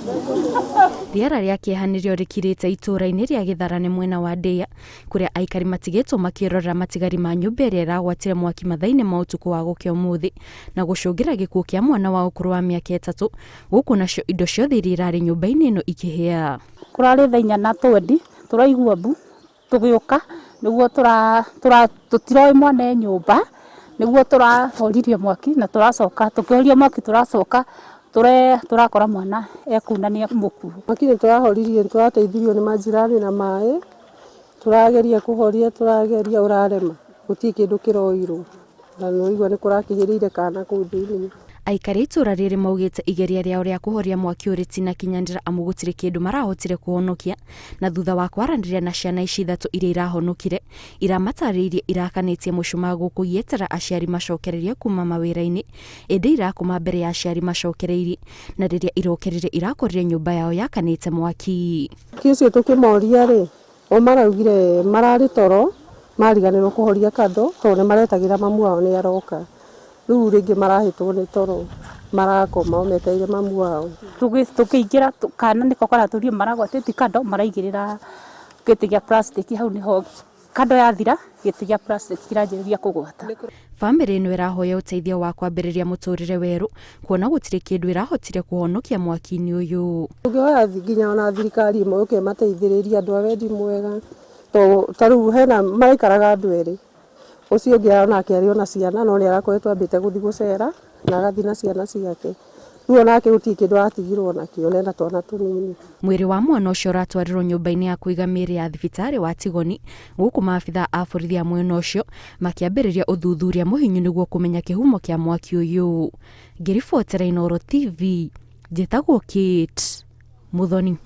Rĩera rĩa kĩeha nĩrĩo rĩkirĩte itũũra-inĩ rĩa Gĩtharane mwena wa Ndĩa, kũrĩa aikari matigĩtwo makĩrorera matigari ma nyũmba ĩrĩa ĩragwatire mwaki mathaa-inĩ ma ũtukũ wa gũkĩa ũmũthĩ na gũcũngĩra gĩkuũ kĩa mwana wa ũkũrũ wa mĩaka ĩtatũ, gũkũ nacio indo ciothe iria irarĩ nyũmba-inĩ ĩno ikĩhĩa. Kũrarĩ thaa inya na twendi tũraigua mbu tũgĩũka nĩguo tũtiroĩ mwana e nyũmba nĩguo tũrahoririe mwaki na tũracoka tũkĩhoria mwaki tũracoka tũrakora mwana e kũu na nĩ mũkuũ. Mwaki nĩ tũrahoririe nĩ tũrateithirio nĩ manjirani na maĩ, tũrageria kũhoria tũrageria ũrarema, gũtirĩ kĩndũ kĩroirwo na nĩ ũraigua nĩ kũrakĩhĩrĩire kana kũu thĩiniĩ. Aikari a itũũra rĩrĩ maugĩte igeria rĩao rĩa kũhoria mwaki ũyũ rĩtinakinyanĩra amu gũtirĩ kĩndũ marahotire kũhonokia na thutha wa kwaranĩria na ciana ici ithatũ iria irahonokire iramatarĩirie irakanĩtie mũcumaa gũkũ igĩetera aciari macokererie kuma mawĩra-inĩ ĩndĩ irakoma mbere ya aciari macokereirie na rĩrĩa irokĩrire irakorire nyũmba yao yakanĩte mwaki. Mwaki ũcio tũkĩmoria rĩ, o maraugire mararĩ toro mariganĩrwo kũhoria kando tondũ nĩ maretagĩra mamu wao nĩ aroka. Rĩu rĩngĩ marahĩtwo nĩ toro marakoma o metereire mamu wao. Tũkĩingĩra kana nĩko karatũrire maragwatĩtie kando maraigĩrĩra gĩtĩ gĩa plastic hau nĩho kando yathira gĩtĩ gĩa plastic kĩranjĩrĩria kũgwata. Bamĩrĩ ĩno ĩrahoya ũteithio wa kwambĩrĩria mũtũrĩre werũ kuona gũtirĩ kĩndũ ĩrahotire kũhonokia mwaki-inĩ ũyũ. Tũngĩhoya nginya ona thirikari ĩmwe yũke ĩmateithĩrĩrie andũ a wendi mwega tondũ ta rĩu hena maraikaraga andũ erĩ. Ũcio ũngĩ onake arĩ ona ciana no nĩ arakoretwo ambĩte gũthiĩ gũcera na agathiĩ na ciana ciake. Rĩu onake gũtirĩ kĩndũ aratigirwo nakĩo na ena twana tũnini. Mwĩrĩ wa mwana ũcio ũratwarirwo nyũmba-inĩ ya kũiga mĩĩrĩ ya thibitarĩ wa Tigoni gũkũ maabithaa a borithi a mwena ũcio makĩambĩrĩria ũthuthuria mũhinyu nĩguo kũmenya kĩhumo kĩa mwaki ũyũ. Ngĩribotera Inooro TV, njĩtagwo Kate Muthoni.